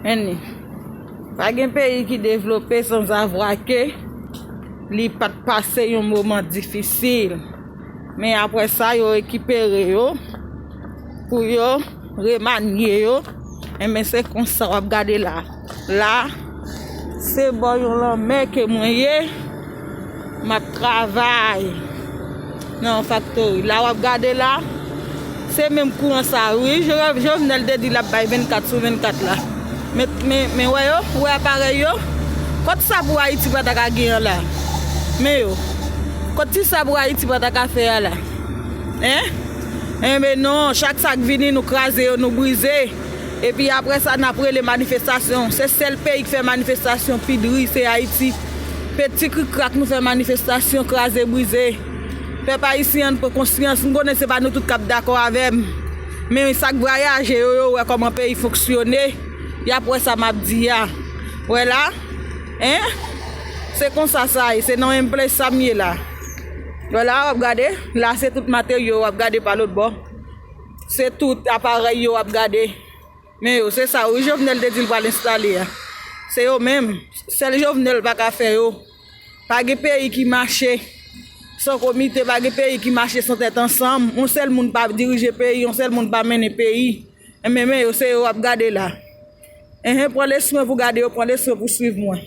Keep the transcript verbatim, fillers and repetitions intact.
Men li, pa gen peyi ki devlope sanzavwa ke li pa t pase yon moman difisil. Men apre sa, yo rekipere yo pou yo remanye yo. Enben, se konsa w ap gade la. La, se bò yon lanmè ke mwen ye. M ap travay nan yon faktori. La w ap gade la, se menm kouran sa wi. Jo- Jovenel te di l ap bay vennkat sou vennkat la. Men, men, men wè yo, wè aparèy yo. Kot sa pou Ayiti pa ta ka gen an la? Men yo. Kot ti sa pou Ayiti pa ta ka fè a la? Hein? Enben non, chak sa k vini, nou kraze yo, nou brize. Epi apre sa, n ap rele manifestasyon. Se sèl peyi k fè manifestasyon pi dri, se Ayiti. Peti krikrak, nou fè manifestasyon, kraze, brize. Pèp ayisyen, ann pran konsyans. M konnen se pa nou tout k ap dakò avè m. Men sa k vwayaje yo, yo wè kòman peyi fonksyone. Y ap wè sa m ap di a. Wè la? Hein? Se konsa sa ye. Se nan yon plen sa m ye la. Wè la, w ap gade. La, se tout materyo w ap gade pa lòt bò. Se tout aparèy yo w ap gade. Men yo, se sa wi Jovenel te di l pral enstale a. Se yo menm. Sèl Jovenel pa ka fè yo. Pa gen peyi ki mache san komite, pa gen peyi ki mache san tèt ansanm. Yon sèl moun pa dirije peyi, yon sèl moun pa mennen peyi. Enben, men yo, se yo w ap gade la. Enhen, pran leswen pou gade yo, pran leswen pou swiv mwen.